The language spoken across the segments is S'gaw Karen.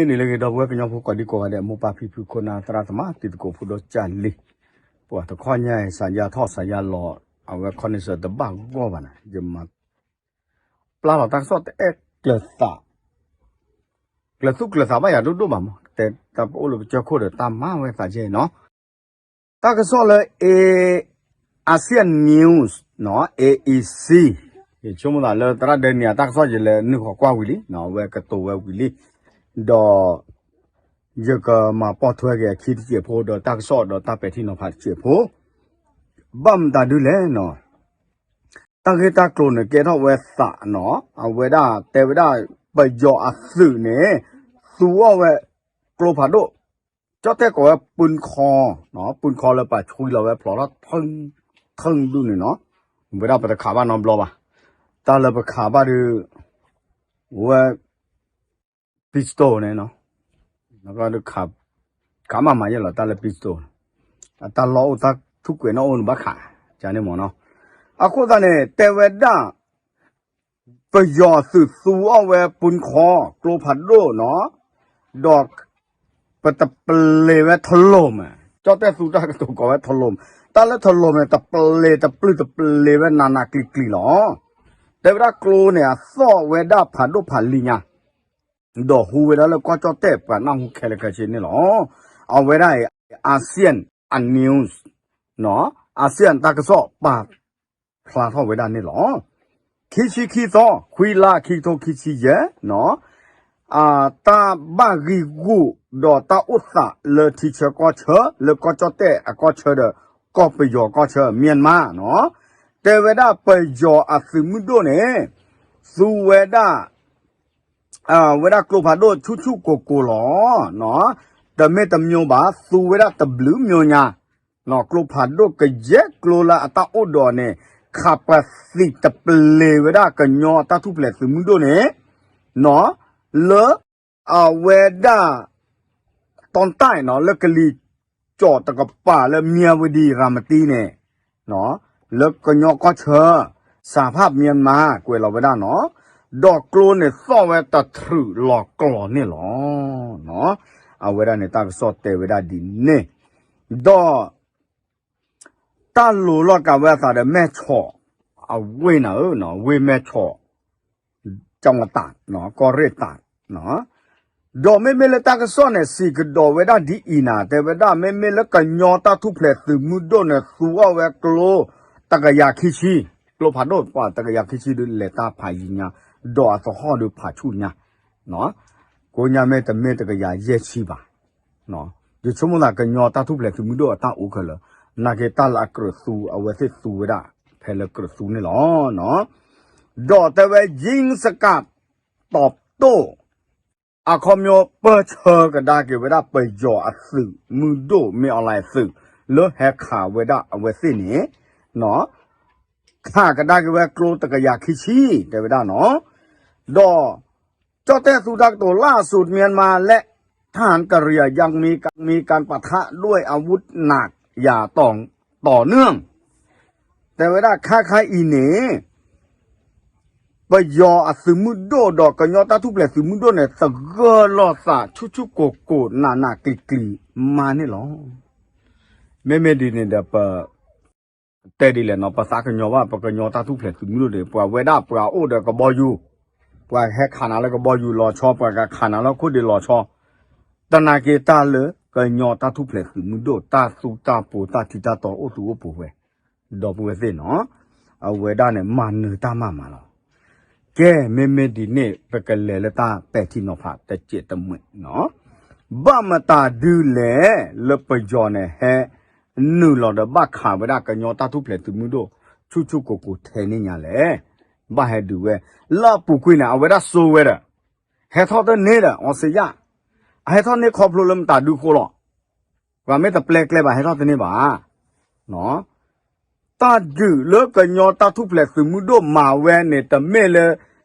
န့ၣ်လၢဂ့ၤ ဒီပုၢ်ဝဲၢ်ကညီဖိကိးဒံကိးဂၤဒဲး မိၢ်ပၢ်ဖံဖု ခိၣ်နၢ်သရၣ်သမါ တံၤသကိးဖိဒိၣ်ကၢ်လံၤ, ပှၤတခီညါအံၤ စၤယါထီၣ်စၤယါလီၤ အဝဲ connection တဘၣ်ဂီၢ်ဘၣ်န့ၣ် ယမၤ ပျၢ်လီၤတၢ်ကစီၣ်တအဲၣ်ကျၢၤသး, ကျၢၤသူၣ်ကျၢၤသးဘၣ်ယၤဒိၣ်ဒိၣ်ဘၣ်မး တဲတၢ်ပအိၣ်လၢပကစၢၢ်ခိၣ်ဒီးတၢ်မၤဝဲသးကဲနီၤ. တၢ်ကစီၣ်လၢ A, ASEAN News နီၤ A E C, ယဆိကမိၣ်သးလၢသရၣ်ဒဲနံၤအတၢ်ကစီၣ်ယလဲၤနုာ်ဃီၤကွၢ်ဝံၤလံနီၤ အဝဲကတိၤဝဲဝံၤလံ, ဒီး ယကမၤပိာ်ထွဲက့ၤအခံတစဲးဖိဒီးတၢ်ကစီၣ်ဒီးတၢ်ပဲာ်ထံနီၤဖးတစဲးဖိ, ဘၣ်မတၤဒုလဲၣ်နီၤ တၢ်ဂ့ၢ်တၢ်ကျိၤန့ၣ်ကဲထီၣ်ဝဲသးနီၤ အဝဲဒၣ်တဲဝဲဒၣ် ပယီၤအသုးန့ၣ် သူအီၣ်ဝဲ ကျိဖးဒိၣ်, ကၠီၣ်တဲၣ်ကိးဝဲပုၢ်ခီ, ပုၢ်ခီလၢပှၤဆွံလီၤဝဲဖျိးထီၣ် ထၢၣ်ဒူၣ်န့ၣ်နီၤ, ဝဲဒၣ်ပတခးဘၣ်နီတဘျီဘၣ်, တၢ်လၢပခးဘၣ်ဒီး ဝဲ pistol န့ၣ်နီၤ, ခးမးမးယဲၢ်လီၤ တၢ်လၢ pistol, အတၢ်လီၢ်အိၣ်တၢ်ထူၣ်ကွဲးနီၣ်အိၣ်န့ၣ်ဘၣ်ခး, ကန့ၣ်မ့ၢ်နီၤ, အဃိသတးန့ၣ် တဲဝဲဒၣ် ပယီၤသုးသူအီၣ်ဝဲပုၢ်ခီ ကျိဖးဒိၣ်နီၤ, ဒီး ပတပလ့ၤဝဲထလိၣ်မး, ကၠီၣ်တဲၣ်သူတၢ်ကတိၤကိးဝဲထလိၣ်မး, တၢ်လၢထလိၣ်န့ၣ် တပလ့ၤတပျုၢ်တပလ့ၤဝဲနးနးကျံၤကျံၤလီၤ. တဲဝဲဒၣ်ကျိန့ၣ် အသီၣ်ဝဲဒၣ်ဖးဒိၣ်ဖးလံၤညါ ဒီးဟူဝဲဒၣ်လၢကီၢ်ကၠီၣ်တဲၣ်ပှၤနၢ်ဟူခဲလၢာ်ခဲဆ့န့ၣ်လီၤ. အဝဲဒၣ်အံၤ ASEAN News, ASEAN တၢ်ကစီၣ်ပာ်ဖျါထီၣ်ဝဲဒၣ်န့ၣ်လီၤ. ခံဆံခံသီ ခွံလါ ခံကထိခံဆံယဲၢ် တၢ်ဘၣ်ဂံာ်ဂူာ်ဒီးတၢ်အိၣ်သးလၢထံဆၢကီၢ်ဆၢ လၢကီၢ်ကၠီၣ်တဲၣ်အကီၢ်ဆၢဒီး ကီၢ်ပယီၤကီၢ်ဆၢ Myanmar နီၤ, တဲဝဲဒၣ်ပယီၤအသုးမုၢ်ဒိၣ်န့ၣ် သူဝဲဒၣ် ဝဲဒၣ်ကျိဖးဒိၣ်ဆူၣ်ဆူၣ်ကိၢ်ကိၢ်လီၤ. တမ့ၢ်တမျိၤဘၣ် သူဝဲဒၣ်တဘျုးမျိၤညါ, ကျိဖးဒိၣ်ကယဲၢ်ကျိလၢအတၢ်အိၣ်ဒီးန့ၣ် ခးပှၤသံးတပလ့ၤဝဲဒၣ်ကညီတၢ်ထူၣ်ဖျဲးသုးမုၢ်ဒိၣ်န့ၣ် လၢ အဝဲဒၣ် တီၢ်တၢ်နီၤ လၢကလံၤကၠီၣ်တကပၤလၢ မၠဲဝတံၤ ရၤမတံန့ၣ် လၢကညီကီၢ်ဆၢ စၢဖၣ်မၠဲမါ ကွဲးလီၤဝဲဒၣ်နီၤ, ဒီးကျိန့ၣ်သီၣ်ဝဲတထြူးလီၤကျီၤန့ၣ်လီၤ. အဝဲဒၣ်န့ၣ် တၢ်ကစီၣ်တဲဝဲဒၣ်ဒ်န့ၣ်, ဒီး တၢ်လိၤလီၤကးဝဲအသးဒီး မဲၢ်ဆီး အဝ့ၢ်နၤဧၢ, ဝ့ၢ်မဲၢ်ဆီး ကၠီၤဝတး ကီၢ်ရ့ၣ်တး, ဒီးမ့မ့ၢ်လၢတၢ်ကစီၣ်န့ၣ် စံးကဒီးဝဲဒၣ်ဒ်အံၤနၤ တဲဝဲဒၣ် မ့မ့ၢ်လၢကညီတၢ်ထူၣ်ဖျဲးသုးမုၢ်ဒိၣ်န့ၣ် သူအီၣ်ဝဲကျိ တကယၤခံဆံ, ကျိဖးဒိၣ်ပှၤတကယၤခံဆံဒုးလဲၤတၢ်ဖးယံၤညါ, ဒီးအသဟီၣ်ဒုးဖးဆူၣ်ညါ, ကိးညါမ့ၢ်တမ့ၢ်တကယၤယဲၢ်ဆံဘၣ် ယဆိကမိၣ်သးကညီတၢ်ထူၣ်ဖျဲးသုးမုၢ်ဒိၣ်အတၢ်အိၣ်ခဲလၢာ်, နာ်က့တၢ်လၢအကြၢးသူ အဝဲသ့ၣ်သူဝဲဒၣ် ဖဲလၢကြၢးသူန့ၣ်လီၤ. ဒီးတဲဝဲ ယံစကး တီးတိၣ် အခီပညီပၢၢ်ဆၢကဒါက့ၤဝဲဒၣ်ပယီၤအသုးမုၢ်ဒိၣ် မ့ၢ်အီၤလဲသုး လၢဟဲခးဝဲဒၣ်အဝဲသ့ၣ်န့ၣ် ခးကဒါက့ၤဝဲကျိတကယၤခံဆံ တဲဝဲဒၣ်နီၤ, ဒီး ကၠီၣ်တဲၣ်သူတၢ်ကတိၤ ล่าสุดเมียนมาและทหารกะเหรี่ยงยังมีการปะทะด้วยอาวุธหนักอย่างต่อเนื่อง တဲဝဲဒၣ်ခါခါအံၤန့ၣ် ပယီၤအသုးမုၢ်ဒိၣ်ဒီးကညီတၢ်ထူၣ်ဖျဲးသုးမုၢ်ဒိၣ်န့ၣ် သဂၢၢ်လိာ်သးဆူၣ်ဆူၣ်ကိၢ်ကိၢ်နးနးကျံၤကျံၤမးန့ၣ်လီၤ. မ့မ့ၢ်ဒ်န့ၣ်ဒီးပ တဲဒ်လဲၣ်နီၤ ပသးကညီၤဘၣ် ပကညီတၢ်ထူၣ်ဖျဲးသုးမုၢ်ဒိၣ်န့ၣ် ပှၤဝဲဒၣ်ပှၤအိၣ်ဒီးကဘီယူၤ, ပှၤဟဲခးနၤလၢကဘီယူၤလီၤဆီ ပှၤကခးနၤလၢခိၣ်ဒ့လီၤဆီ, တနာ်က့ၤတၢ်လၢကညီတၢ်ထူၣ်ဖျဲးသုးမုၢ်ဒိၣ် တၢ်သူတၢ်ပိၤတၢ်ထံတၢ်တီအိၣ်သူအိၣ်ပူၤဝဲ ဒီပုၢ်ဝဲၢ်သ့ၣ်နီၤ, အဝဲဒၣ်န့ၣ် မၤနၢၤတၢ်မၤမးလီၤ. ကဲ မ့မ့ၢ်ဒ်န့ၣ် ပကလဲၤလၢတၢ်ပဲာ်ထံနီၤဖးတစဲးတမှဲးနီၤ, ဘၣ်မတၤဒုလဲၣ် လၢပယီၤန့ၣ် ဟဲနုာ်လီၤဒီးဘၣ်ခးဝဲဒၣ်ကညီတၢ်ထူၣ်ဖျဲးသုးမုၢ်ဒိၣ် ဆူၣ်ဆူၣ်ကိၢ်ကိၢ်ထဲန့ၣ်ညါလဲၣ်, ဘၣ်ဟဲဒုးဝဲ, လၢအပူၤကွံာ်န့ၣ် အဝဲဒၣ်စိာ်ဝဲဒီး ဟဲထီၣ်တန့ၢ်ဒီး အီစ့ယၣ်, အဟဲထီၣ်န့ၢ်ခီဖျိလၢမတၤဒုဃိလီၤ. ပှၤမ့ၢ်တပျဲကျဲဘၣ် ဟဲထီၣ်တန့ၢ်ဘၣ်. တၢ်ဒုးလၢကညီတၢ်ထူၣ်ဖျဲးသုးမုၢ်ဒိၣ်မၤဝဲန့ၣ် တမ့ၢ်လၢ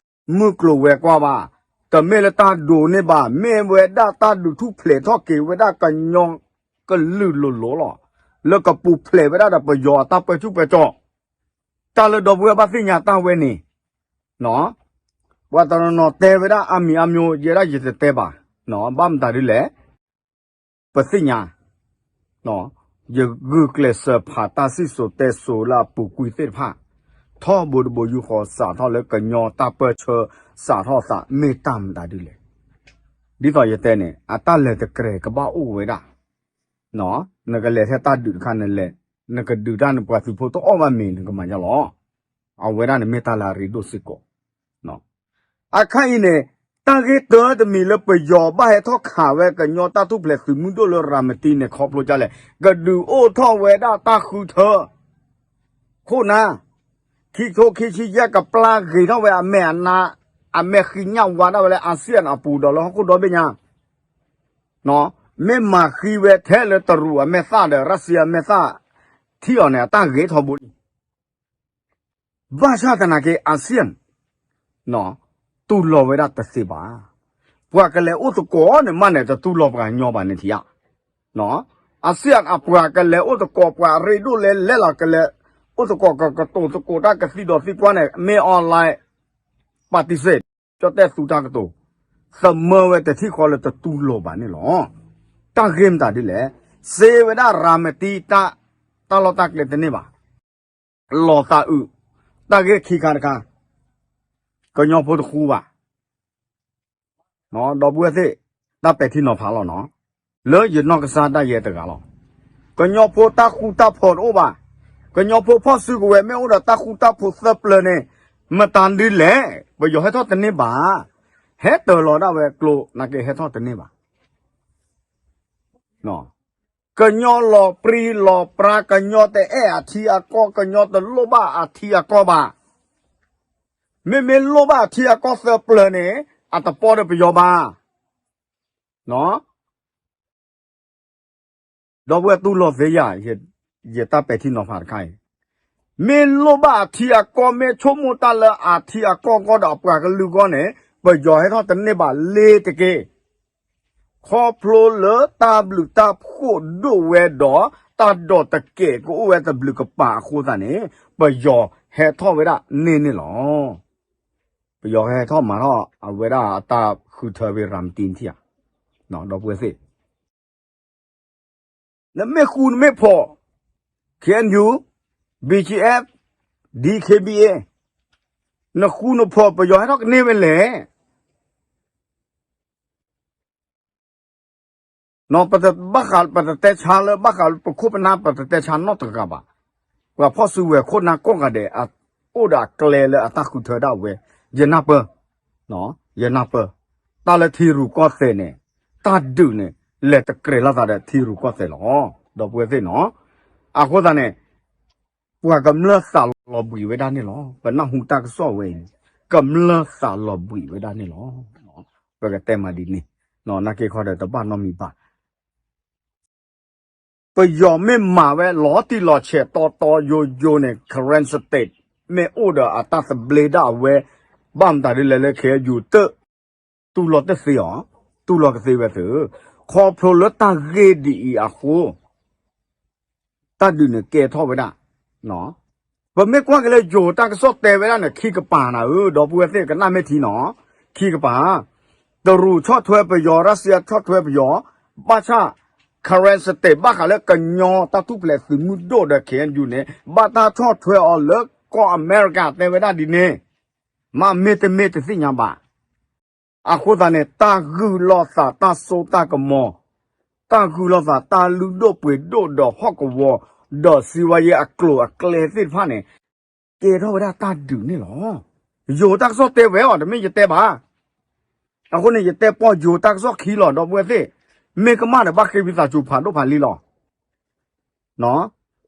မုၢ်ကျိၤဝဲၤကွာ်ဘၣ်, တမ့ၢ်လၢတၢ်ဒိးန့ၢ်ဘၣ်, မ့ၢ်ဝဲဒၣ်တၢ်ဒုးထူၣ်ဖျဲးထီၣ်က့ၤဝဲဒၣ်ကညီကလုာ်လိၤလိၤလီၤ. လၢကပူၤဖျဲးဝဲဒၣ်ဒီးပယီၤအတၢ်ပၢဆူၣ်ပၢစီၤ, တၢ်လၢဒီပုၢ်ဝဲၢ်ဘၣ်သ့ၣ်ညါတၢ်ဝဲန့ၣ် ပှၤတနီၤနီၤတဲဝဲဒၣ်အါမံၤအါမျိၤ ယဲဒၣ်ယတတဲဘၣ်. ဘၣ်မတၤဒ်လဲၣ်, ပသ့ၣ်ညါ, ယဂုာ်ကျဲးစၢးဖးတၢ်စံၣ်စိၤတဲစိၤလၢအပူၤကွံာ်သ့ၣ်တဖၣ်, ထီဘိတဘိယူၢ်ဃီစးထီၣ်လၢကညီတၢ်ပၢၢ်ဆၢ စးထီၣ်သးမ့ၢ်တၢ်မတၤဒ်လဲၣ်. ဒ်သိးယတဲန့ၣ် အတၢ်လဲၤတကြဲးကဘၣ်အိၣ်ဝဲဒၣ်, နကလဲၤထဲတၢ်ဒုးတခါနလဲၤ, နကဒုးတၢ်နပှၤသုးဖိတအီၣ်ဘၣ်မ့ၤ နကမၤညီလီၤ. အဝဲဒၣ်န့ၣ်မ့ၢ်တၢ်လၢအရ့ဒိၣ်စ့ၢ်ကီး. အခါအံၤန့ၣ် တၢ်ဂ့ၢ်တၢတမံၤလၢပယီၤဘၣ်ဟဲထီၣ်ခးဝဲကညီတၢ်ထူၣ်ဖျဲးသုးမုၢ်ဒိၣ်လၢရၤမတံန့ၣ် ခီဖျိဒ်လဲၣ်, ကဒုးအိၣ်ထီၣ်ဝဲဒၣ်တၢ်ဃုထၢ ခိၣ်နၢ်, ခံကထိခံဆံယဲၢ်ကပျၢ်ဂ့ၤထီၣ်ဝဲအမဲာ်အနါ, အမဲာ်ဃံညၣ်ဝါဒၣ်ဝဲလၢ ASEAN အပူၤဒီးလၢဟီၣ်ခိၣ်ဒီဘ့ၣ်ညါ မ့ၢ်မၤဃံဝဲထဲလၢတရူးအမဲာ်သၣ်ဒီး ရၢၡီယါမဲာ်သၣ် ထံၣ်အီၤန့ၣ် အတၢ်ဂ့ၤထီဘိလံ. ဘၣ်ဆၣ်သနာ်က့ ASEAN တူၢ်လိာ်ဝဲဒၣ်တသ့ဘၣ်. ပှၤကလဲၤအိၣ်သကိးန့ၣ်မးန့ၣ် တတူၢ်လိာ်ပှၤကညီဘၣ်န့ၣ်ထံၣ်ဧါ. ASEAN အပှၤကလဲၤအိၣ်သကိး ပှၤအရ့ဒိၣ်လဲၤလဲၤလီၤ ကလဲၤအိၣ်သကိး ကကတိၤသကိးတၢ်ကသံဒီးသံကွၢ်န့ၣ် မ့ၢ် online ပၣ်တံၣ်စ့ၣ် ကၠီၣ်တဲၣ်သူတၢ်ကတိၤ သမၢဝဲတထံၣ်ဃီလၢတတူၢ်လိာ်ဘၣ်န့ၣ်လီၤ. တၢ်ဂ့ၢ်မတၤဒ်လဲၣ်, စ့ဝဲဒၣ်ရၤမတံ တၢ်လီၢ်တၢ်ကျဲတန့ၢ်ဘၣ်. လီၤသးအုး, တၢ်ဂ့ၢ်ခံခါတခါ, ကညီဖိတဃူဘၣ် ဒီပုၢ်ဝဲၢ်သ့ၣ်, တၢ်ပဲာ်ထံနီၤဖးလီၤနီၤ, လၢယနီၢ်ကစၢ်ဒၣ်ယဲတဂၤလီၤ. ကညီဖိတၢ်ဃူတၢ်ဖိးတအိၣ်ဘၣ်. ကညီဖိဖီၣ်စုကဝဲၤမ့ၢ်အိၣ်ဒီးတၢ်ဃူတၢ်ဖိးသၢပျၢၤန့ၣ်, မတၤဒ်လဲၣ်, ပယီၤဟဲထီၣ်တန့ၢ်ဘၣ်. ဟဲတၢၤလီၤဒၣ်ဝဲကျိ နာ်က့ဟဲထီၣ်တန့ၢ်ဘၣ်. ကညီလီၤပြံလီၤပြါ, ကညီတအဲၣ်အထံအကီၢ်, ကညီတလိၣ်ဘၣ်အထံအကီၢ်ဘၣ်. မ့မ့ၢ်လိၣ်ဘၣ်အထံအကီၢ်သၢပျၢၤန့ၣ်, အတပီဒီးပယီၤဘၣ်. ဒီပုၢ်ဝဲၢ်တူၢ်လိာ်သ့ယၤ, ယတၢ်ပဲာ်ထံနီၤဖးတခါအံၤ, မ့ၢ်လိၣ်ဘၣ်အထံအကီၢ်, မ့ၢ်ဆိကမိၣ်တၢ်လၢအထံအကီၢ်အဂီၢ်ဒီးအပှၤကလုာ်အဂီၢ်န့ၣ်, ပယီၤဟဲထီၣ်တန့ၢ်ဘၣ်လ့ၤတက့ၢ်. ခီဖျိလၢတၢ်ဘျုးတၢ်ဖှိၣ်ဒိၣ်ဝဲဒီး တၢ်ဒီးတကဲးကအိၣ်ဝဲတဘျုးကပၤအဃိသတးန့ၣ်, ပယီၤဟဲထီၣ်ဝဲဒၣ်န့ၢ်န့ၣ်လီၤ. ပယီၤဟဲထီၣ်မၤထီၣ်အဝဲဒၣ်အတၢ်ဃုထၢဝဲ ရၤမတံထံၣ်ဧါ, ဒီပုၢ်ဝဲၢ်သ့ၣ် နမ့ၢ်ဃူနမ့ၢ်ဖိး, KNU, BGF, DKBA, နဃူနဖိး ပယီၤဟဲထီၣ်ကန့ၢ်ဝဲလဲၣ်. ဘၣ်ဃးပတတဲဆါလၢ ဘၣ်ဃးလၢပခိၣ်ပနၢ် ပတတဲဆါနီတဂၤဘၣ်. ပှၤဖီၣ်စုကဝဲၤခိၣ်နၢ်ကိးဂၤဒဲး အိၣ်ဒီးအကျဲလၢအတၢ်ဃုထၢဒၣ်ဝဲ, ယနၢ်ပၢၢ်, ယနၢ်ပၢၢ်, တၢ်လၢထံရူၢ်ကီၢ်သဲးန့ၣ်, တၢ်ဒုးန့ၣ်, လဲၤတကြဲးလိာ်သးဒီးထံရူၢ်ကီၢ်သဲးလီၤ. ဒီပုၢ်ဝဲၢ်သ့ၣ်နီၤ, အဃိသတးန့ၣ် ပှၤကမျၢၢ်သးလီၤဘှံးဝဲဒၣ်န့ၣ်လီၤ. ပနၢ်ဟူတၢ်ကစီၣ်ဝဲအံၤန့ၣ်, ကမျၢၢ်သးလီၤဘှံးဝဲဒၣ်န့ၣ်လီၤ. ပကတဲမးဒ်န့ၣ်, နာ်က့ခီဒီးတဘၣ်နီတမံၤဘၣ်. ပယီၤမ့ၢ်မၤဝဲလီၤတံၢ်လီၤဆဲးတီတီယိယိန့ၣ်, Karen State မ့ၢ်အိၣ်ဒီးအတၢ်သဘျ့ဒၣ်ဝဲ, ဘၣ်မတၤဒ်လဲၣ်လၢ ခဲယူၤတၢ် တူၢ်လိာ်တသ့အီၤ, တူၢ်လိာ်ကသ့ဝဲသ့ၣ်, ခီဖျိလၢတၢ်ဂ့ၢ်ဒ်အံၤအဃိ တၢ်ဒုးန့ၣ်ကဲထီၣ်ဝဲဒၣ်. ပမ့ၢ်ကွၢ်က့ၤလၢယိၤတၢ်ကစီၣ်တဲဝဲဒၣ်န့ၣ် ခံကပၤနၤဧၢ, ဒီပုၢ်ဝဲၢ်သ့ၣ်ကနၣ်မ့ၢ်ထံနီၤ, ခံကပၤ, တရူးဆီၣ်ထွဲပယီၤ, ရၢၡီယါဆီၣ်ထွဲပယီၤ, ဘၣ်ဆၣ် Karen State ဘၣ်ဃးလၢကညီတၢ်ထူၣ်ဖျဲးသုးမုၢ်ဒိၣ်ဒီး ခဲယူၤန့ၣ် ဘၣ်တၢ်ဆီၣ်ထွဲအီၤလၢကီၢ်အမဲရကၤတဲဝဲဒၣ်ဒ်န့ၣ်, မ့မ့ၢ်တမ့ၢ်တသ့ၣ်ညါဘၣ်. အဃိသတးန့ၣ် တၢ်ဂုာ်လိာ်သးတၢ်စိတၢ်ကမီၤ, တၢ်ဂုာ်လိာ်သးတၢ်လုၢ်ဒိၣ်ပှ့ၤဒိၣ်ဒီးဟီၣ်ကဝီၤ, ဒီးစံးဝဲယဲအကျိၤအကျဲသ့ၣ်တဖၣ်န့ၣ်, ကဲထီၣ်ဝဲဒၣ်တၢ်ဒုးန့ၣ်လီၤ. ယိၤတၢ်ကစီၣ်တဲဝဲအီၤ တမ့ၢ်ယတဲဘၣ်. အဃိန့ၣ် ယတဲပီၢ်ယိၤတၢ်ကစီၣ်ခံလီၤ ဒီပုၢ်ဝဲၢ်သ့ၣ်, မ့ၢ်ကမၣ်ဒီးဘၣ်ဃ့ဝံသးစူၤဖးဒိၣ်ဖးလံလီၤ.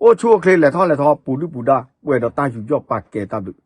အိၣ်ဆူၣ်အိၣ်ချ့လဲၤထီၣ်လဲၤထီ ပူၤဒုၣ်ပူၤဒါ ပှဲၤဒီးတၢ်ယူးယီၣ်ပာ်ကဲတၢ်ဘျုး